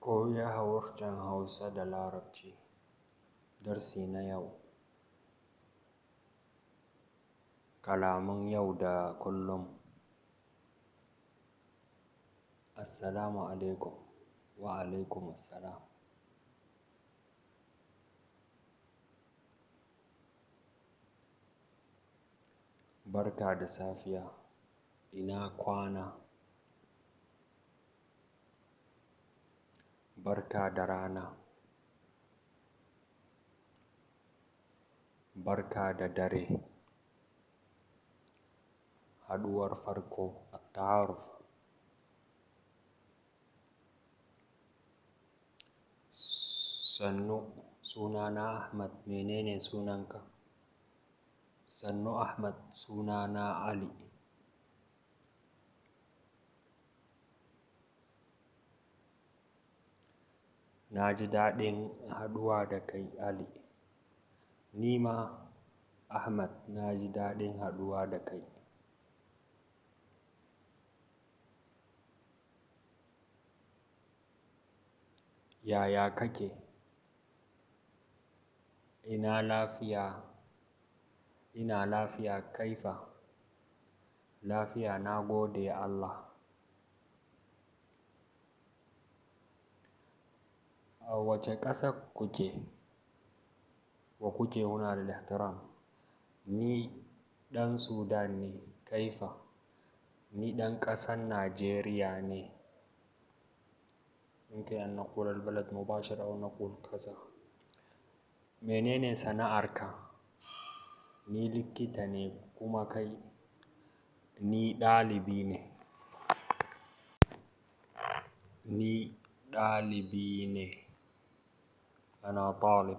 Koyi harshen Hausa da Larabci. Darsi na yau. Kalaman yau da kullum. Assalamu alaikum. Wa alaikum assalam. Barka da safiya. Ina kwana. Barka da rana. Barka da dare. Haɗuwar farko, at-ta'aruf. Sannu, sunana Ahmad, menene sunanka? Sannu Ahmad, sunana Ali. Na ji daɗin haɗuwa da kai Ali. Ni ma Ahmad, na ji daɗin haɗuwa da kai. Yaya kake? Ina lafiya, ina lafiya kaifa? Lafiya, na gode Allah. A wace ƙasa kuke? Wa kuke huna lil ihtiram? Ni ɗan Sudan ne, kaifa? Ni ɗan ƙasar Najeriya ne. يمكن أن نقول البلد مباشرة أو نقول كذا. Menene sana'arka? Ni likita ne kuma kai? Ni ɗalibi ne. Ni ɗalibi ne. أنا طالب.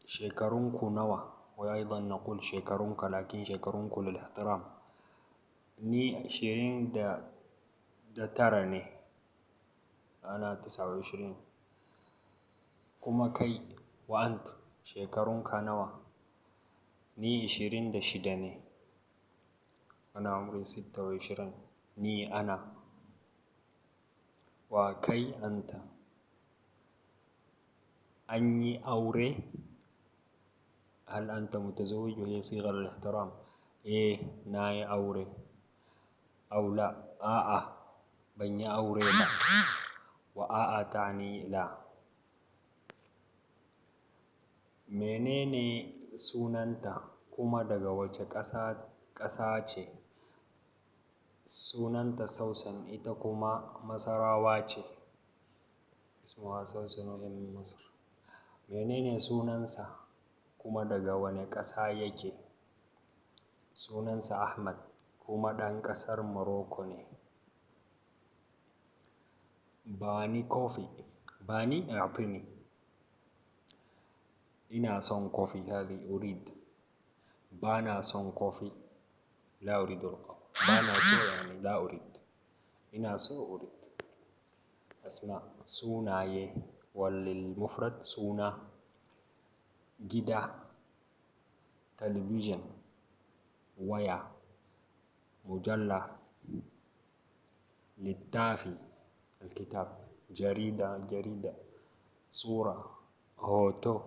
Shekarunku nawa? وأيضا نقول shekarunka لكن shekarunku للاحترام. Ni 29 ne. أنا 29. Kuma kai, وأنت shekarunka nawa? Ni 26 ne. أنا عمري 26. Ni أنا. Wa kai أنت. An yi aure? هل أنت متزوج؟ وهي صيغة للاحترام. إيه، na yi aure. أو لا، a'a, ban yi aure ba. Wa a'a تعني لا. Menene sunanta kuma daga wace ƙasa ce? Sunanta Sausan, ita kuma Masarawa ce. اسمها سوسن وهي من مصر. Menene sunansa kuma daga wane ƙasa yake? Sunansa Ahmad kuma ɗan ƙasar Morocco ne. Ba ni kofi. Ba ni أعطني. Ina son kofi هذه أريد. Bana son kofi لا أريد القهوة. Bana so يعني لا أريد. Ina so أريد. أسماء sunaye وللمفرد suna, gida, talabijin, waya, mujalla, littafi, الكتاب, jarida, jarida, sura, hoto.